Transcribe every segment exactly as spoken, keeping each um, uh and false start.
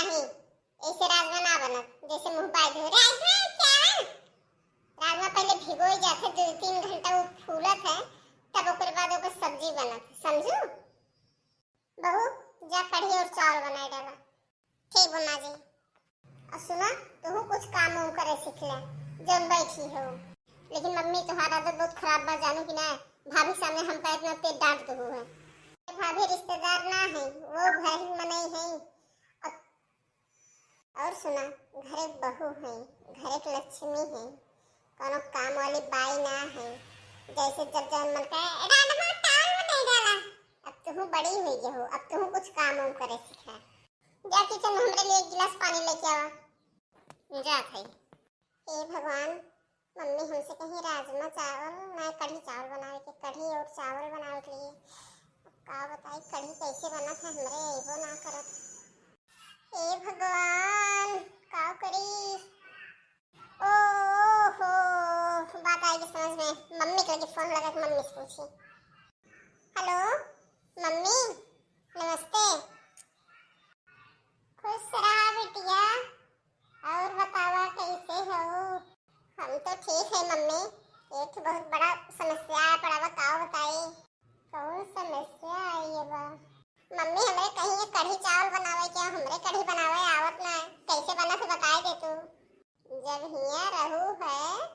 नहीं, ऐसे राजमा ना बनत, जैसे मुंह बाय धो। राजमा क्या? राजमा पहले भिगोई जात है, दो तीन घंटा वो फूलत है, तब ओकर बाद ओकर सब्जी बनत है, समझू? बहू, जा कढ़ी और चावल बनाए डाला। ठीक बा माँ जी। और सुना, तू कुछ काम वाम करे सीख ले, जौन बैठी हो। लेकिन मम्मी, तोहार आदत बहुत खराब बा, जानू कि ना? भाभी सामने हमका इतना तेज डांट दू है। भाभी रिश्तेदार ना है, वो घर ही मनई है। और, और सुना, घर एक बहू है, घर एक लक्ष्मी है, कोनो काम वाली बाई ना है। जैसे जब जौन मन करे, "राजमा चावल बनाए डाला।" अब तू बड़ी हुई हो, अब तू कुछ काम वाम करे सीखा। जा किचन में हमरे लिए एक गिलास पानी लेके आवा। जात है। हे भगवान, मम्मी हमसे कहीं राजमा चावल, ना कढ़ी चावल बनावे के, कढ़ी और चावल बनावे के लिए। अब का बताई, कढ़ी कैसे बनत है, हमरे अइबो ना करत। हे भगवान, का करी? ओ, ओ हो, बात आएगी समझ में। मम्मी के लगे फोन लगा के मम्मी से पूछी। हेलो, मम्मी, नमस्ते। खुश रहा बिटिया, और बतावा कैसे हो? हम तो ठीक है मम्मी, एक बहुत बड़ा समस्या आया पड़ा बा, का बताई? कौन समस्या आई है बा? मम्मी, हमरे कहीं ये कढ़ी चावल बनावे के, हमरे कढ़ी बनावे आवत ना, कैसे बनत है बताए दे तू। जब हियाँ रहू है,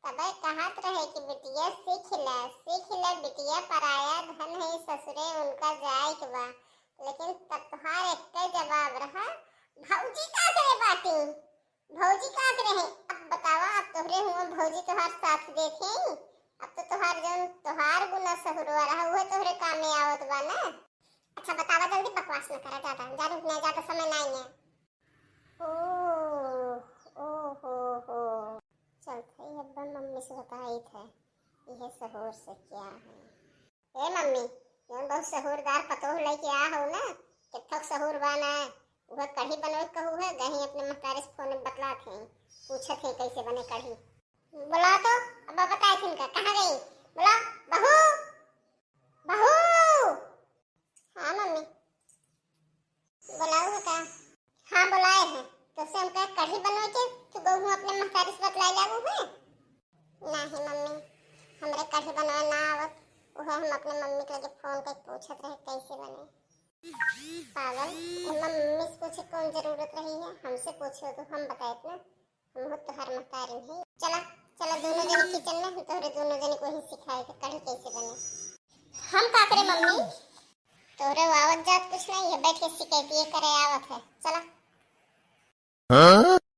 तबे कहत रहे कि बिटिया सीख ले, सीख ले बिटिया, पराया धन है ससुरे उनका जाए के बा। लेकिन तब तोहार एक जवाब रहा, भौजी का करे बाटी, भौजी का करे है। अब बतावा, अब तोहरे हुआ भौजी तोहार साथ देत है, अब तो तोहार जौन तोहार गुना सहुरवा रहा, उहे तोहरे काम में आवत बा ना। अच्छा बतावा, जल्दी बकवास न करा ज्यादा, जानू कि ना ज्यादा समय नहीं है। ओ, ओ हो हो। चलत है, अब मम्मी से बताइत है, यह सहूर से क्या है। ए मम्मी, जौन बहुत सहूरदार पतोह लेके आ हो ना, कित्थोक सहूर बा ना, वह कढ़ी बनवे कहू है, गही अपने महतारी से फोन में बतलात हैं, पूछत हैं कैसे बने कढ़ी। बुलाओ तो, अब बताए थे इनका, कहाँ गई? बुलाओ, बहू, बहू। हाँ मम्मी। बुलाऊ है का? हाँ, बुलाए हैं। तो से हमका कढ़ी बनवे के, तू गऊ हूँ अपने महतारी से बतलाई लागू है? नाही मम्मी, हमरे कढ़ी बनवे ना आवत, उहे हम अपने मम्मी के लगे फोन करके पूछत रहे कैसे बने। पागल, एमा मम्मी से पूछे कौन जरूरत रही है, हमसे पूछो तो हम बताइत ना, हम तोहार महतारी है। चला, चला दोनों जने किचन में, हम तोहरे दोनों जने को ही सिखाए थे कढ़ी कैसे बने। हम का करे मम्मी? तोहरे आवत जात कुछ नहीं है, बैठ के शिकायतिये करे आवत है।